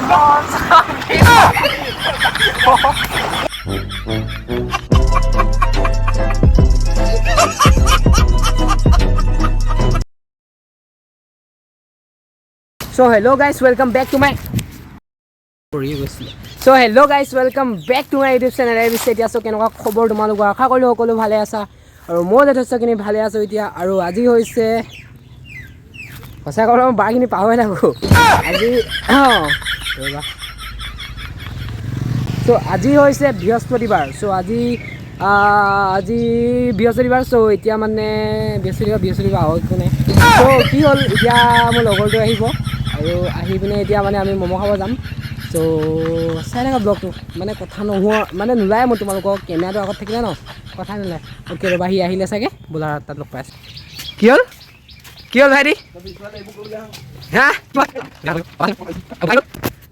So hello guys, welcome back to my পৰিয়ে গৈছিলে। So hello guys, welcome back to my YouTube channel. এই পিছে এতিয়া চ' কেনেকুৱা খবৰ তোমালোকৰ? আশা কৰিলোঁ সকলো ভালে আছা আৰু মই যথেষ্টখিনি ভালে আছোঁ এতিয়া। আৰু আজি হৈছে, সঁচা ক'বলৈ মই বাৰখিনি পাহৰি থাকোঁ আজি। অঁ, ৰ'বা। চ' আজি হৈছে বৃহস্পতিবাৰ। চ' আজি বৃহস্পতিবাৰ। চ' এতিয়া মানে বৃহস্পতিবাৰ, বৃহস্পতিবাৰ আৰু একো নাই। চ' কি হ'ল, এতিয়া মোৰ লগৰটো আহিব আৰু আহি পিনে এতিয়া মানে আমি ম'ম' খাব যাম। চ' চাই থাকা ব্লগটো। মানে কথা নোহোৱা, মানে নোলায় মোৰ তোমালোকৰ কেমেৰাটো আগত থাকিলে ন, কথা নোলায়। অ'কে, ৰ'বা, সি আহিলে চাগে। বোলা, তাত লগ পাই আছোঁ। কি হ'ল, কি হ'ল ভাইটি? হা,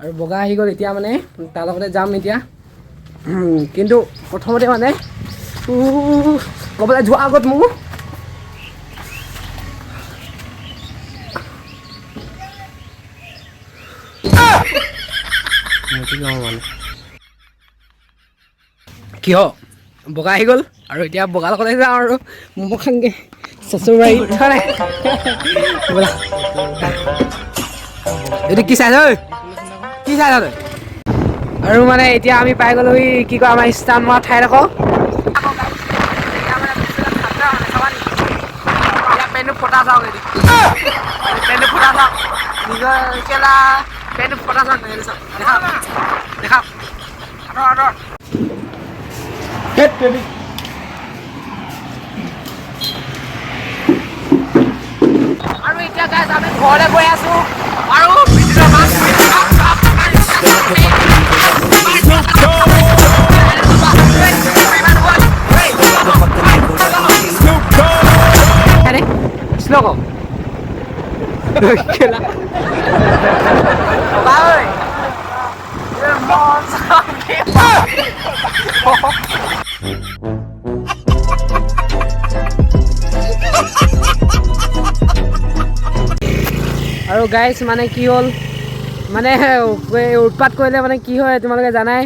আৰু বগা আহি গ'ল। এতিয়া মানে তাৰ লগতে যাম এতিয়া। কিন্তু প্ৰথমতে মানে ক'বলৈ যোৱাৰ আগত মোৰ মানে কিয় বগা আহি গ'ল আৰু এতিয়া বগা লগতে যাওঁ আৰু ম'ম' খামগৈ চেচুৰবাৰীত হয়। ব'লা। এইটো কি চাইছ ঐ? কি চাইছ তই? আৰু মানে এতিয়া আমি পাই গ'লোহি, কি কয়, আমাৰ স্থান মৰা ঠাইডোখৰ। পেনটো ফটা চাওক, এইটো পেনটো ফটা চাওক, নিজৰ কেলা পেনটো ফটা চাওক, এইটো চাওক, দেখাওক দেখাওক, আঁতৰ আঁতৰ। Get baby. আৰু এতিয়া গাইজ, আমি ঘৰলৈ গৈ আছো আৰু বিদ্যুতৰ মাছ। স্ল' ক কেলা। বাই। মন। আৰু গাইজ, মানে কি হ'ল, মানে এই উৎপাত কৰিলে মানে কি হয় তোমালোকে জানাই।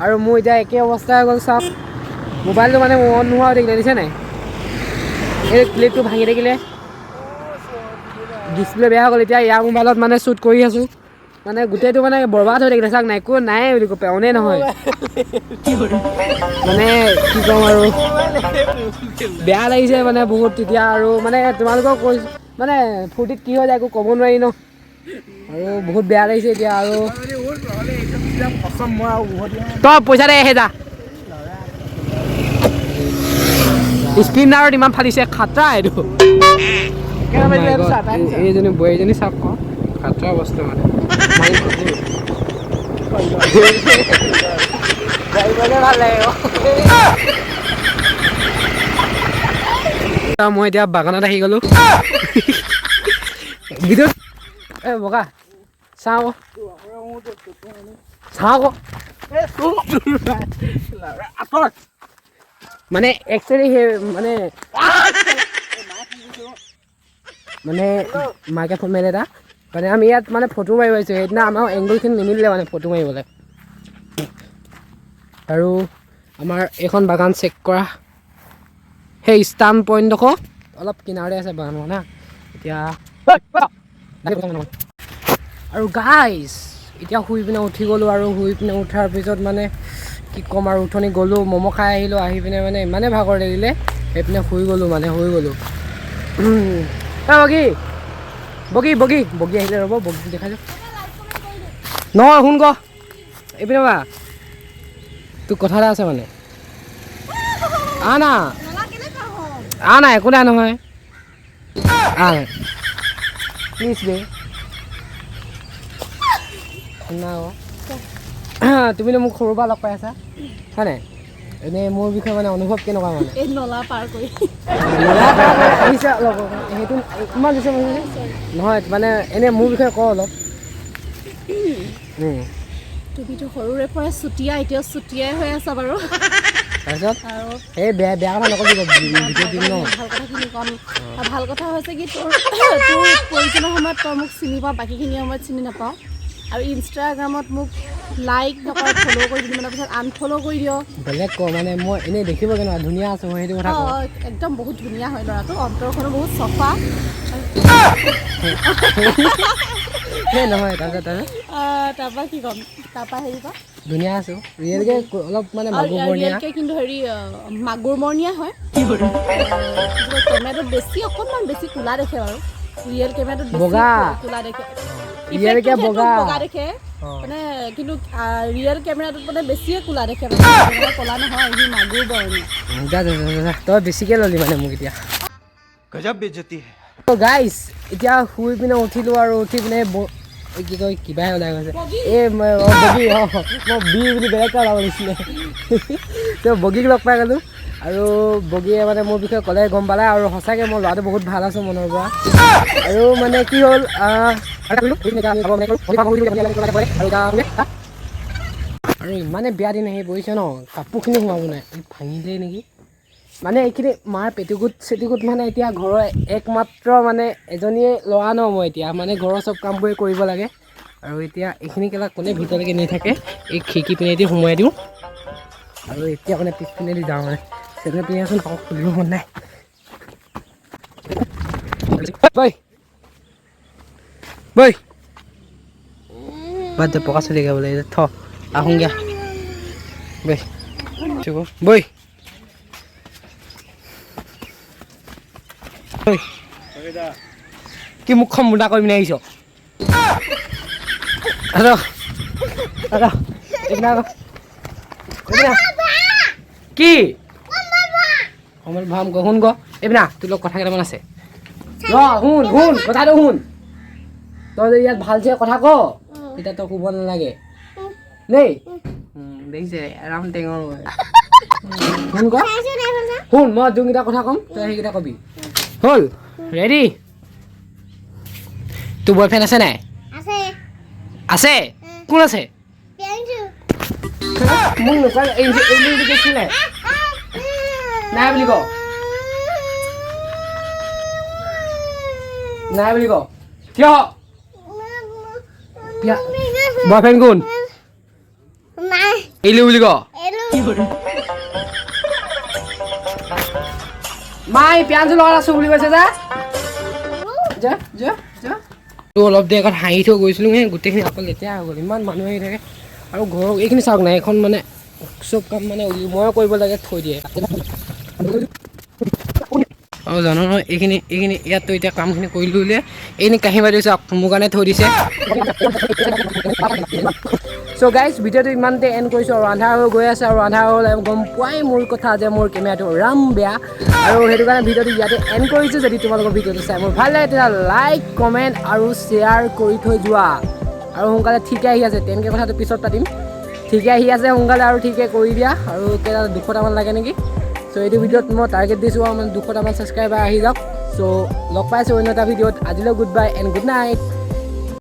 আৰু মোৰ এতিয়া একে অৱস্থা হৈ গ'ল। চাওক, মোবাইলটো মানে অন নোহোৱা হৈ থাকিলে, দেখিছে নাই? এই ক্লিপটো ভাঙি থাকিলে, ডিছপ্লে বেয়া হৈ গ'ল। এতিয়া ইয়াৰ মোবাইলত মানে শ্বুট কৰি আছোঁ। মানে গোটেইটো মানে বৰবাদ হৈ থাকিলে। চাওক নাই, একো নাই বুলি কৈ অনেই নহয়। মানে কি ক'ম আৰু, বেয়া লাগিছে মানে বহুত তেতিয়া। আৰু মানে তোমালোকক কৈছোঁ, মানে ফূৰ্তিত কি হৈ যায় একো ক'ব নোৱাৰি ন। আৰু বহুত বেয়া লাগিছে এতিয়া। আৰু তই পইচা দে 1000। স্পিনাৰত ইমান ফালিছে, খাতৰা এইটো। এইজনী বোৱাৰীজনী চাওক ক, খাতৰা বস্তু মানে। ভাল লাগে। মই এতিয়া বাগানত আহি গ'লো। বিদ্যুৎ, এ বগা, চাওঁ আকৌ, চাওঁ আকৌ। মানে একচুৱেলি সেই মানে মানে মাকে ফোন মাৰিলে এটা। মানে আমি ইয়াত মানে ফটো মাৰিব আহিছোঁ। সেইদিনা আমাৰ এংগলখিনি নিমিলিলে মানে ফটো মাৰিবলৈ। আৰু আমাৰ এইখন বাগান চেক কৰা, সেই ষ্টান পইণ্টডোখৰ অলপ কিনাৰতে আছে বাগানখন। হা, এতিয়া আৰু গাইজ, এতিয়া শুই পিনে উঠি গ'লোঁ। আৰু শুই পিনে উঠাৰ পিছত মানে কি ক'ম আৰু, উঠনি গ'লোঁ, ম'ম' খাই আহিলোঁ। আহি পিনে মানে ইমানেই ভাগৰ লাগিলে, সেইপিনে শুই গ'লোঁ, মানে শুই গ'লোঁ। এ বগী, বগী, বগী, বগী আহিলে, ৰ'ব, বগী দেখাইছোঁ নহয়। শুন ক, এইপিনে বা তোৰ কথা এটা আছে। মানে আহ না, আহ না, একো নাই নহয়, আহ প্লিজ বে। শুনা আকৌ, তুমিতো মোক সৰুৰ পৰা লগ পাই আছা, হয় নাই? এনেই মোৰ বিষয়ে মানে অনুভৱ কেনেকুৱা মানে? এই নলা পাৰ কৰি নলা পাৰ কৰি আহিছে অলপ, সেইটো ইমান দিছে নহয়। মানে এনেই মোৰ বিষয়ে ক অলপ। তুমিতো সৰুৰে পৰাই চুতীয়া, এতিয়াও চুতীয়াই হৈ আছা বাৰু। তাৰপিছত আৰু এই বেয়া বেয়া কথা নকবি, ভিডিঅ' দিম ন। ভাল কথাখিনি ক'ম। আৰু ভাল কথা হৈছে কি, তোৰ প্ৰয়োজনৰ সময়ত তই মোক চিনি পাওঁ, বাকীখিনি সময়ত চিনি নাপাওঁ। আৰু ইনষ্টাগ্ৰামত মোক লাইক নকৰ, ফ'ল' কৰি দুদিনমানৰ পিছত আনফ'ল' কৰি দিয়। বেলেগ ক, মানে মই এনেই দেখিব কেনেকুৱা ধুনীয়া আছোঁ মই, সেইটো কথা কওঁ। অঁ, একদম বহুত ধুনীয়া হয় ল'ৰাটো, অন্তৰখনো বহুত চফা। সেই নহয়, তাৰপিছত তাৰপৰা কি ক'ম? তাৰপৰা হেৰি পৰা ধুনীয়া আছোঁ ৰিয়েলকৈ, অলপ মানে মাগুৰ বৰণীয়া। ৰিয়েলকৈ কিন্তু হেৰি মাগুৰ বৰণীয়া হয়। কেমেৰাটোত বেছি অকণমান বেছি ক'লা দেখে বাৰু, ৰিয়েল কেমেৰাটোত বেছি বগা। ক'লা দেখে। ৰিয়েলকে ইফেক্টটো সেইটো বগা। বগা দেখে। মানে কিন্তু ৰিয়েল কেমেৰাটোত মানে বেছিয়ে ক'লা দেখে, মানে ক'লা নহয়, সি মাগুৰ বৰণীয়া। যা যা যা যা, তই বেছিকৈ ল'লি মানে মোক এতিয়া। गजब बेइज्जती है। গাইছ, এতিয়া শুই পিনে উঠিলোঁ আৰু উঠি পিনে এই কি কয়, কিবাহে ওলাই গৈছে। এই মই বগী, অঁ, মই বি বুলি বেলেগ এটা ওলাব লাগিছিলে। তো বগীক লগ পাই গ'লোঁ আৰু বগীয়ে মানে মোৰ বিষয়ে ক'লে, গম পালে। আৰু সঁচাকৈ মই ল'ৰাটো বহুত ভাল আছোঁ মনৰ পৰা। আৰু মানে কি হ'ল, আৰু ইমানে বেয়া দিন আহি পৰিছে ন, কাপোৰখিনি সোমাব নাই, এই ভাঙিলেই নেকি মানে এইখিনি মাৰ পেটিকোট চেটিকোট। মানে এতিয়া ঘৰৰ একমাত্ৰ মানে এজনীয়ে ল'ৰা ন মই, এতিয়া মানে ঘৰৰ চব কামবোৰে কৰিব লাগে। আৰু এতিয়া এইখিনি কেলা কোনে ভিতৰলৈকে নি থাকে, এই খিৰিকী পিনেদি সোমোৱাই দিওঁ। আৰু এতিয়া মানে পিছপিনেদি যাওঁ, মানে চেন্দেল পিন্ধি আছোঁ, আকৌ খুলিব মন নাই। বৈ বৈ, বাদ দে, পকা চুলি খাব লাগে, থ আহোঁগৈ। বৈ বৈ বৈ, কি মুখখন মোটা কৰি পিনে আহিছ? আৰু আৰু এইপিনে আকৌ, এইপিনে কি কমল ভাম ক, শুন ক, এইপিনে আহ, তোৰ লগত কথা কেইটামান আছে। ৰ, শুন শুন, কথাটো শুন। তই যদি ইয়াত ভালছে কথা ক, তেতিয়া তই শুব নালাগে দেই। দেখিছে, আৰাম টেঙৰ মই। শুন ক, শুন, মই যোনকেইটা কথা ক'ম তই সেইকেইটা কবি। হ'ল, ৰেডি? তোৰ বয়ফ্ৰেণ্ড আছে নাই? আছে। আছে? কোন আছে? প্ৰিয়াংশু। মোক নকয়, এই বুলি কৈছিল নাই? নাই বুলি ক, নাই বুলি ক। কিয়? বয়ফ্ৰেণ্ড কোন? নাই। এলো বুলি ক। এলো। মাই পিয়াজো লগত আছো বুলি কৈছে, যা যা যা যা। তো অলপ দেৰি আগত হাঁহি থৈ গৈছিলোঁ, সেই গোটেইখিনি আকৌ লেতেৰা হৈ গ'ল, ইমান মানুহ আহি থাকে। আৰু ঘৰৰ এইখিনি চাওক না, এইখন মানে চব কাম মানে ময়ে কৰিব লাগে, থৈ দিয়ে। আৰু জানো নহয়, এইখিনি ইয়াততো এতিয়া কামখিনি কৰি ল'লে, এইখিনি কাঁহী বাতি চাওক মোৰ কাৰণে থৈ দিছে। চ' গাইজ, ভিডিঅ'টো ইমানতে এণ্ড কৰিছোঁ। আৰু আন্ধাৰ হৈ গৈ আছে, আৰু আন্ধাৰ হ'লে গম পোৱাই মোৰ কথা যে মোৰ কেমেৰাটো ৰাম বেয়া, আৰু সেইটো কাৰণে ভিডিঅ'টো ইয়াতে এণ্ড কৰিছোঁ। যদি তোমালোকৰ ভিডিঅ'টো চাই মোৰ ভাল লাগে, তেতিয়া লাইক, কমেণ্ট আৰু শ্বেয়াৰ কৰি থৈ যোৱা। আৰু সোনকালে ঠিকে আহি আছে, তেনেকৈ কথাটো পিছত পাতিম। ঠিকে আহি আছে সোনকালে, আৰু ঠিকে কৰি দিয়া। আৰু কেইটা 200টামান লাগে নেকি? চ' এইটো ভিডিঅ'ত মই টাৰ্গেট দিছোঁ আৰু মানে 200টামান ছাবস্ক্ৰাইবাৰ আহি যাওক। চ' লগ পাইছোঁ অন্য এটা ভিডিঅ'ত, আজিলৈ good bye and good night.